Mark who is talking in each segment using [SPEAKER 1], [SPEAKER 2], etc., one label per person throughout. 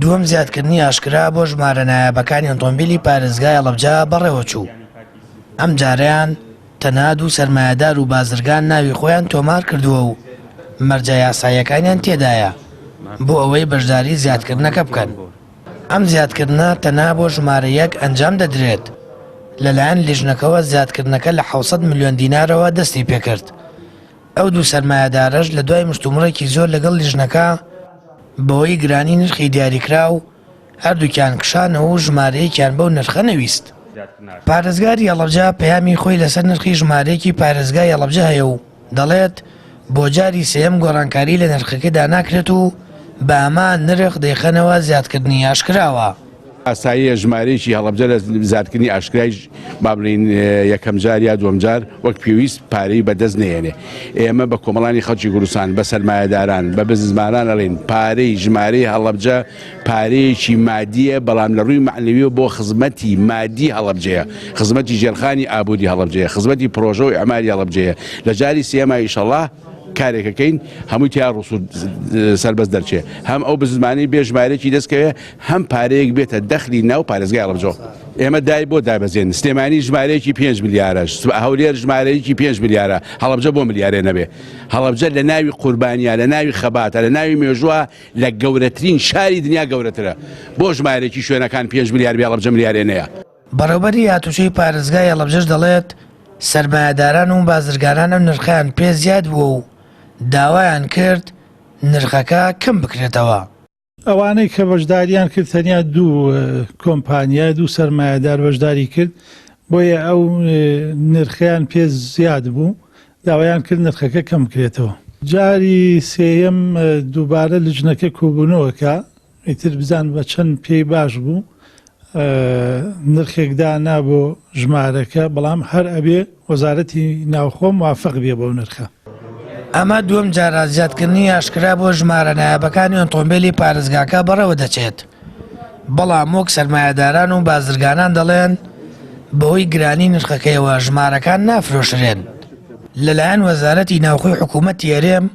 [SPEAKER 1] دووەم زیادکردنی ئاشکرا بۆ ژمارە نایابەکانی ئۆتۆمبیلی پارێزگای هەڵەبجە بەڕێوەچوو، ئەمجارەیان تەنها دوو سەرمایەدار و بازرگان ناوی خۆیان تۆمارکردووە و مەرجە یاساییەکانیان تێدایە بۆ ئەوەی بەشداری زیادکردنەکە بکەن. ئەم زیادکردنە تەنها بۆ ژمارە یەک ئەنجام دەدرێت، لەلایەن لیژنەکەوە زیادکردنەکە لە 700 ملیۆن دینارەوە دەستی پێکرد. ئەو دوو سەرمایەدارەش لە دوای مشتومڕێکی زۆر لەگەڵ لیژنەکە بەهۆی گرانی نرخی دیاریکراو هەردووکیان کشانەوە و ژمارەیەکیان بەو نرخە نەویست. پارێزگاری هەڵەبجە پەیامی خۆی لەسەر نرخی ژمارەیەکی پارێزگای هەڵەبجە هەیە و دەڵێت، بۆ جاری سێیەم گۆڕانکاری لە نرخەکەیدا ناکرێت و بە هەمان نرخ دەیخەنەوە زیادکردنی ئاشکراوە.
[SPEAKER 2] ئاساییە ژمارەیەکی هەڵەبجە لە زیادکردنی ئاشکرای با بڵێین یەکەم جار یا دووەم جار وەک پێویست پارەی بەدەست نەیەنێ. ئێمە بە کۆمەڵانی خەڵکی کوردستان، بە سەرمایەداران، بە بزنسمانان ئەڵێین پارەی ژمارەی هەڵەبجە پارەیەکی مادییە بەڵام لە ڕووی مەعنەویەوە بۆ خزمەتی مادی هەڵەبجەیە، خزمەتی ژێرخانی ئابووری هەڵەبجەیە، خزمەتی پرۆژە و ئیعماری هەڵەبجەیە. لە جاری سێیەما ئیشەڵا کارێک ئەکەین هەمووی تیا ڕووس و سەربەست دەرچێ، هەم ئەو بزنسمانەی بێ ژمارەیەکی دەست کەوێ، هەم پارەیەک بێتە دەخلی ناو پارێزگای هەڵەبجەوە. ئێمە دای بۆ دابەزێن سلێمانی ژمارەیەکی پێنج ملیارە، هەولێر ژمارەیەکی پێنج ملیارە، هەڵەبجە بۆ ملیارێ نەبێ؟ هەڵەبجە لە ناوی قوربانیە، لە ناوی خەباتە، لە ناوی مێژووە، لە گەورەترین شاری دنیا گەورەترە. بۆ ژمارەیەکی شوێنەکان پێنج ملیار بێ هەڵەبجە ملیارێ نەیە؟
[SPEAKER 1] بەڕێوبەری هاتوچۆی پارێزگای هەڵەبجەش دەڵێت، سەرمایەداران و بازرگانان ئەم نرخەیان پێ زیاد بووە و داوایان کرد نرخەکە کەم بکرێتەوە.
[SPEAKER 3] ئەوانەی کە بەشداریان کرد تەنیا دوو کۆمپانیا دوو سەرمایەدار بەشداری کرد بۆیە ئەو نرخیان پێ زیاد بوو داوایان کرد نرخەکە کەم بکرێتەوە. جاری سێیەم دووبارە لجنەکە کۆبوونەوەکە ئیتر بزان بە چەند پێی باش بوو نرخێک دانا بۆ ژمارەکە بەڵام هەر ئەبێ وەزارەتی ناوخۆ موافق بێ بەو نرخە.
[SPEAKER 1] ئەمە دووەم جارە زیادکردنی ئاشکرا بۆ ژمارە نایابەکانی ئۆتۆمبێلی پارێزگاکە بەڕێوەدەچێت، بەڵام وەک سەرمایەداران و بازرگانان دەڵێن، بەهۆی گرانی نرخەکەیەوە ژمارەکان نافرۆشرێن. لەلایەن وەزارەتی ناوخۆی حکوومەتی هەرێم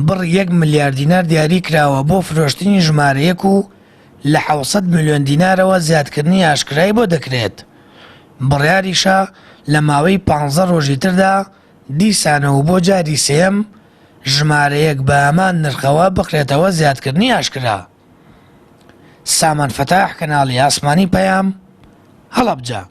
[SPEAKER 1] بڕی یەک ملیار دینار دیاری کراوە بۆ فرۆشتنی ژمارە یەک و لە 700 ملیۆن دینارەوە زیادکردنی ئاشکرای بۆ دەکرێت، بڕیاریشە لە ماوەی پانزە ڕۆژی تردا دیسانەوە بۆ جاری سێیەم ژمارەیەک بە هەمان نرخەوە بخرێتەوە زیادکردنی ئاشکرا. سامان فەتاح کەناڵی ئاسمانی پەیام، هەڵەبجە.